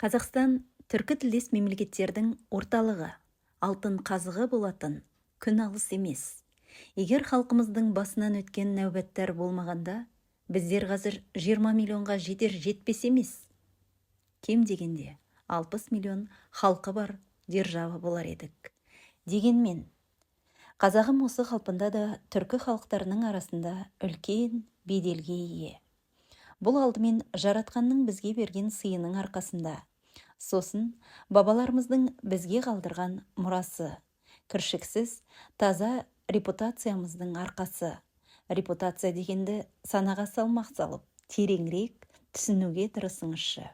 Қазақстан түркі тілдес мемлекеттердің орталығы, алтын қазығы болатын күн алыс емес. Егер халқымыздың басынан өткен нәубеттер болмағанда, біздер қазір 20 миллионға жетер жетпес емес. Кем дегенде 60 миллион халқы бар держава болар едік. Дегенмен, қазағым осы қалпында да түркі халықтарының арасында үлкен беделге ие. Бұл алдымен Жаратқанның бізге берген сыйының арқасында. Сосын бабаларымыздың бізге қалдырған мұрасы, кіршіксіз таза репутациямыздың арқасы. Репутация дегенді санаға салмақ салып, тереңірек түсінуге тырысыңызшы.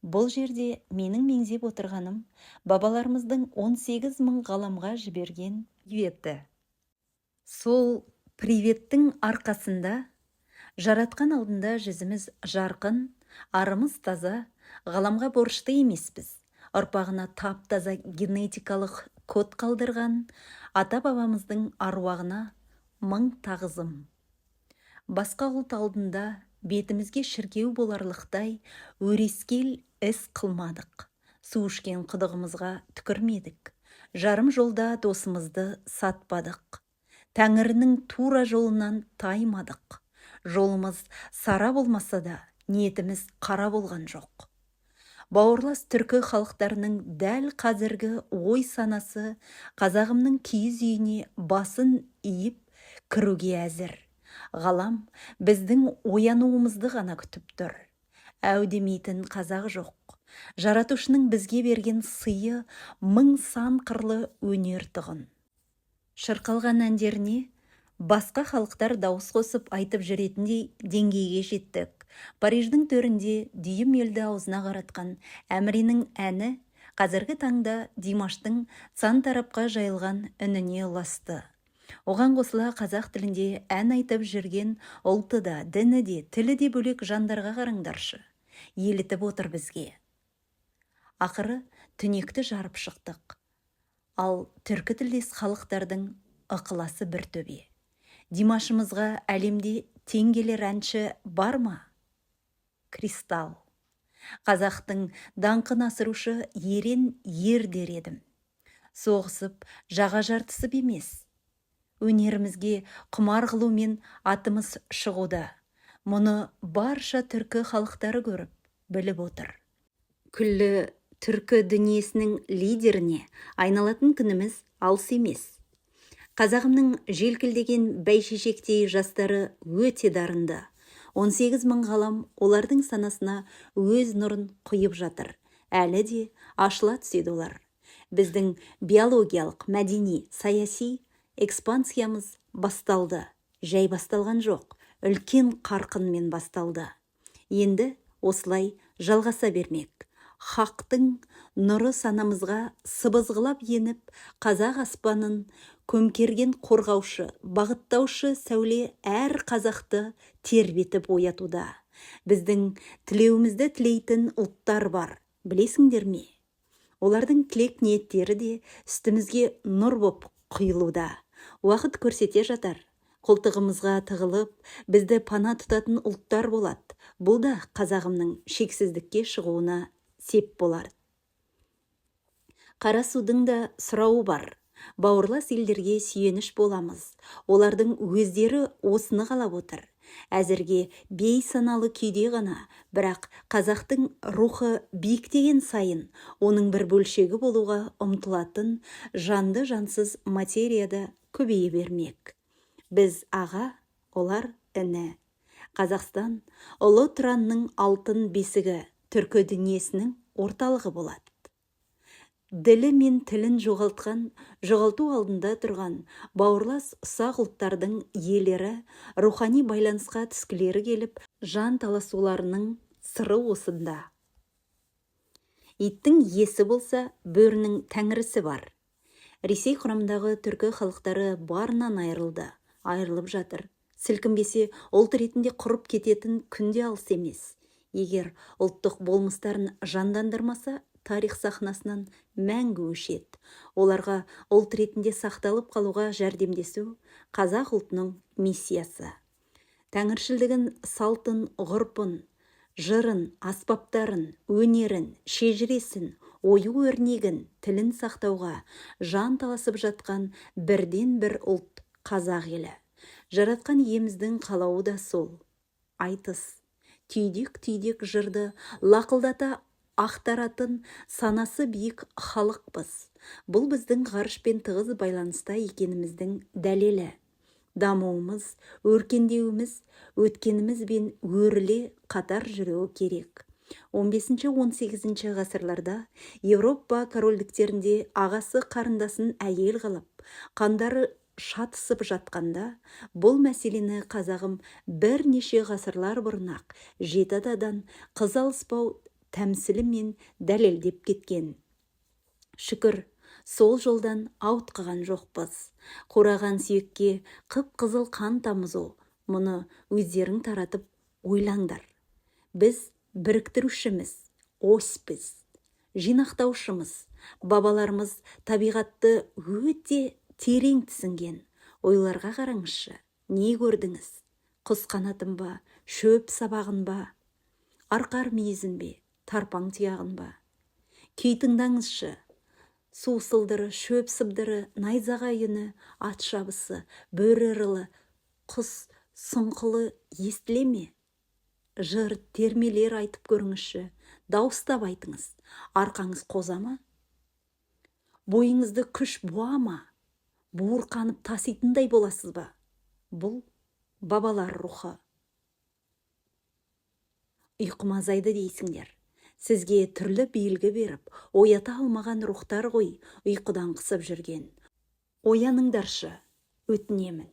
Бұл жерде менің меңзеп отырғаным бабаларымыздың 18 мың ғаламға жіберген приветі. Сол приветтің арқасында Жаратқан алдында жүзіміз жарқын, арымыз таза, ғаламға борышты емеспіз. Ұрпағына тап-таза генетикалық код қалдырған ата-бабамыздың аруағына мың тағзым. Басқа ұлт алдында бетімізге шіркеу боларлықтай өрескел іс қылмадық. Су ішкен құдығымызға түкірмедік. Жарым жолда досымызды сатпадық. Тәңірінің тура жолынан таймадық. Жолымыз сара болмаса да, ниетіміз қара болған жоқ. Бауырлас түркі халықтарының дәл қазіргі ой санасы қазағымның киіз үйіне басын иіп кіруге әзір. Ғалам біздің оянуымызды ғана күтіп тұр. Әу демейтін қазақ жоқ. Жаратушының бізге берген сыйы мың сан қырлы өнер тұғын. Шырқалған әндеріне басқа халықтар дауыс қосып айтып жүретіндей деңгейге жеттік. Париждің төрінде дүйім елді аузына қаратқан Әміренің әні қазіргі таңда Димаштың сан тарапқа жайылған үніне ұласты. Оған қосыла қазақ тілінде ән айтып жүрген ұлты да, діні де, тілі де бөлек жандарға қараңдаршы. Елітіп отыр бізге. Ақыры түнекті жарып шықтық. Ал түркі тілдес халықтардың ықыласы бір төбе. Димашымызға әлемде тең келер әнші бар ма? Кристалл. Қазақтың даңқын асырушы ерен ер дер едім. Соғысып, жаға жартысып емес. Өнерімізге құмар қылумен атымыз шығуда. Мұны барша түркі халықтары көріп, біліп отыр. Күллі түркі дүниесінің лидеріне айналатын күніміз алыс емес. Қазағымның желкілдеген бәйшешектей жастары өте дарынды. 18 мың ғалам олардың санасына өз нұрын құйып жатыр. Әлі де ашыла түседі олар. Біздің биологиялық, мәдени, саяси экспансиямыз басталды. Жай басталған жоқ, үлкен қарқынмен басталды. Енді осылай жалғаса бермек. Хақтың нұры санамызға сыбызғылап еніп, қазақ аспанын көмкерген қорғаушы, бағыттаушы сәуле әр қазақты тербетіп оятуда. Біздің тілеуімізді тілейтін ұлттар бар, білесіңдер ме? Олардың тілек ниеттері де үстімізге нұр боп құйылуда. Уақыт көрсете жатар. Қолтығымызға тығылып, бізді пана тұтатын ұлттар болады. Бұл да қазағымның шексіздікке шығуына сеп болар. Қара судың да сұрауы бар. Бауырлас елдерге сүйеніш боламыз. Олардың өздері осыны қалап отыр. Әзірге бейсаналы күйде ғана, бірақ қазақтың рухы биіктеген сайын оның бір бөлшегі болуға ұмтылатын жанды жансыз материяда көбейе бермек. Біз аға, олар іні. Қазақстан ұлы Тұранның алтын бесігі, түркі дүниесінің орталығы болады. Ділі мен тілін жоғалтқан, жоғалту алдында тұрған бауырлас ұсақ ұлттардың иелері рухани байланысқа түскілері келіп, жан таласуларының сыры осында. Иттің иесі болса, бөрінің тәңірісі бар. Ресей құрамындағы түркі халықтары барынан айырылды, айырылып жатыр. Сілкінбесе, ұлт ретінде құрып кететін күн де алыс емес. Егер ұлттық болмыстарын жандандырмаса, тарих сахнасынан мәңгі өшеді. Оларға ұлт ретінде сақталып қалуға жәрдемдесу қазақ ұлтының миссиясы. Тәңіршілдігін, салтын, ғұрпын Жырын, аспаптарын, өнерін, шежіресін, ою-өрнегін, тілін сақтауға жан таласып жатқан бірден-бір ұлт қазақ елі. Жаратқан иеміздің қалауы да сол. Айтыс. Түйдек-түйдек жырды лақылдата ақтаратын санасы биік халықпыз. Бұл біздің ғарышпен тығыз байланыста екеніміздің дәлелі. Дамуымыз, өркендеуіміз өткенімізбен өріле қатар жүруі керек. 15-18 ғасырларда Еуропа корольдіктерінде ағасы қарындасын әйел қылып, қандары шатысып жатқанда, бұл мәселені қазағым бірнеше ғасырлар бұрын-ақ жеті атадан қыз алыспау тәмсілімен дәлелдеп кеткен. Шүкір, сол жолдан ауытқыған жоқпыз. Қураған сүйекке қып-қызыл қан тамызу, мұны өздерің таратып ойлаңдар. Біз біріктірушіміз, осьпіз, жинақтаушымыз. Бабаларымыз табиғатты өте терең түсінген. Ойларға қараңызшы, не көрдіңіз? Құс қанатын ба, шөп сабағын ба, арқар мүйізін бе, тарпаң тұяғын ба? Күй тыңдаңызшы, су сылдыры, шөп сыбдыры, найзағай үні, ат шабысы, бөрі ырылы, құс сұңқылы естіле ме? Жыр, термелер айтып көріңізші, дауыстап айтыңыз. Арқаңыз қоза ма? Бойыңызды күш буа ма? Буырқанып таситындай боласыз ба? Бұл бабалар рухы. Ұйқым азайды дейсіңдер. Сізге түрлі белгі беріп, оята алмаған рухтар ғой ұйқыдан қысып жүрген. Ояныңдаршы, өтінемін.